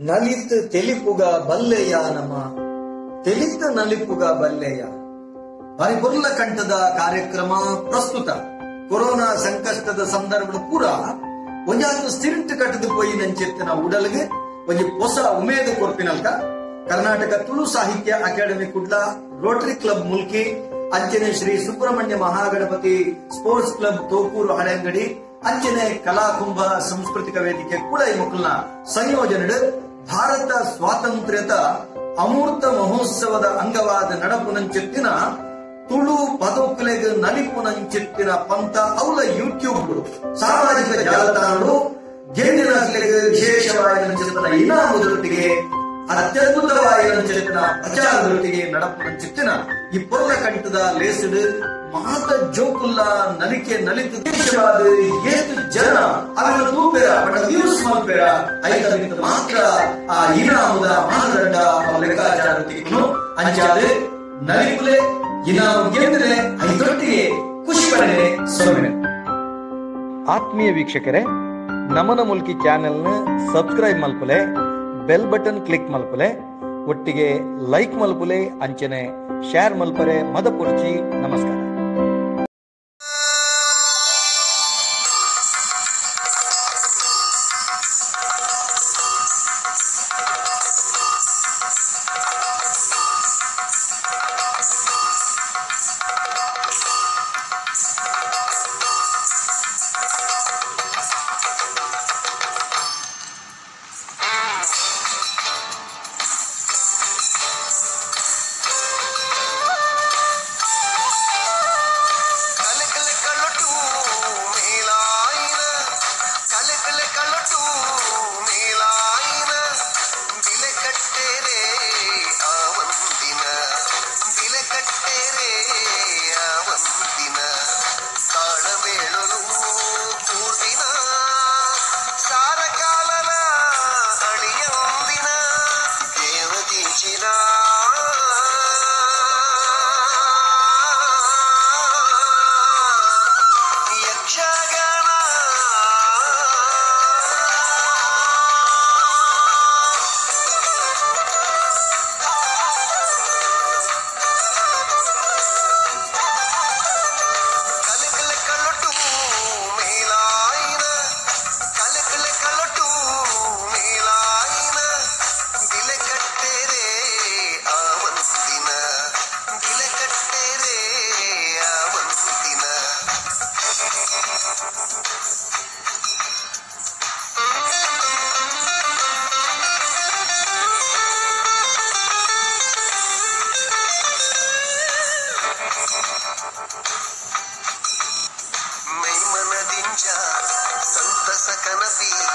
ನಲಿತ್ ತೆಲಿಪುಗ ಬಲ್ಲೆಯ ನಮ ತೆಲಿತ ನಲಿಪುಗ ಬಲ್ಲೆಯ ಬಾರಿ ಕಂಠದ ಕಾರ್ಯಕ್ರಮ ಪ್ರಸ್ತುತ ಕೊರೋನಾ ಸಂಕಷ್ಟದ ಸಂದರ್ಭದ ಪೂರ ಒಂಜಾತು ಸ್ಥಿರಂಟು ಕಟ್ಟದು ಪೋಯಿ ನಂಚೆತ್ತಿನ ಉಡಲ್ಗೆ ಒಂಜಿ ಹೊಸ ಉಮೇದು ಕೊರ್ಪಿನಲ್ಕ Karnataka Tulu Sahitya academy Kudla, rotary club Mulki, ಅಂಚನೆ ಶ್ರೀ ಸುಬ್ರಹ್ಮಣ್ಯ ಮಹಾಗಣಪತಿ ಸ್ಪೋರ್ಟ್ಸ್ ಕ್ಲಬ್ ತೋಕೂರು ಹಳೆಂಗಡಿ, ಅಂಚನೆ ಕಲಾಕುಂಭ ಸಾಂಸ್ಕೃತಿಕ ವೇದಿಕೆ ಕುಳೈ ಮುಕುಲ್ನ ಸಂಯೋಜನೆ ಭಾರತ ಸ್ವಾತಂತ್ರ್ಯದ ಅಮೂರ್ತ ಮಹೋತ್ಸವದ ಅಂಗವಾದ ನಡಪುನಂಚೆತ್ತಿನ ತುಳು ಪದೋಕುಲೆಗ್ ನಲಿಪುನಂಚೆತ್ತಿನ ಪಂತ ಅವಲ ಯೂಟ್ಯೂಬ್ ಸಾಮಾಜಿಕ ಜಾಲತಾಣಗಳು ಗೆಂದಿನ ವಿಶೇಷವಾದ ಇನಾಮುದೊಟ್ಟಿಗೆ ಅತ್ಯದ್ಭುತವಾದ ಪ್ರಚಾರದೊಟ್ಟಿಗೆ ನಡಪುನಂಚೆತ್ತಿನ ಈ ಪೊರ್ಲ ಕಂಠದ ಲೇಸಿಡು ಮಾತ ಜೋಕುಲ್ಲ ನಲಿಕೆ ನಲಿತು ದೇಶವಾದ ಏತು ಜನ ಅವರ ತೂಪೆರ ಬಡ ವ್ಯೂಸ್ ಮಲ್ಪೆರ ಐತ ಮಾತ್ರ ಆ ಇನಾಮುದ ಮಾನದಂಡ ಲೆಕ್ಕಾಚಾರ ಅಂಚಾದ ನಲಿಪುಲೆ ಇನಾಮು ಗೆದ್ದರೆ ಐದೊಟ್ಟಿಗೆ ಖುಷಿ ಪಡೆನೆ ಸೊನ್ನೆ. ಆತ್ಮೀಯ ವೀಕ್ಷಕರೇ, ನಮನ ಮುಲ್ಕಿ ಚಾನೆಲ್ನ ಸಬ್ಸ್ಕ್ರೈಬ್ ಮಲ್ಪುಲೆ, ಬೆಲ್ ಬಟನ್ ಕ್ಲಿಕ್ ಮಲ್ಪುಲೆ, ಒಟ್ಟಿಗೆ ಲೈಕ್ ಮಲ್ಪುಲೆ, ಅಂಚನೆ ಶೇರ್ ಮಲ್ಪರೆ ಮದಪುರ್ಚಿ. ನಮಸ್ಕಾರ. ಸಂತಸ ಕನಪಿ.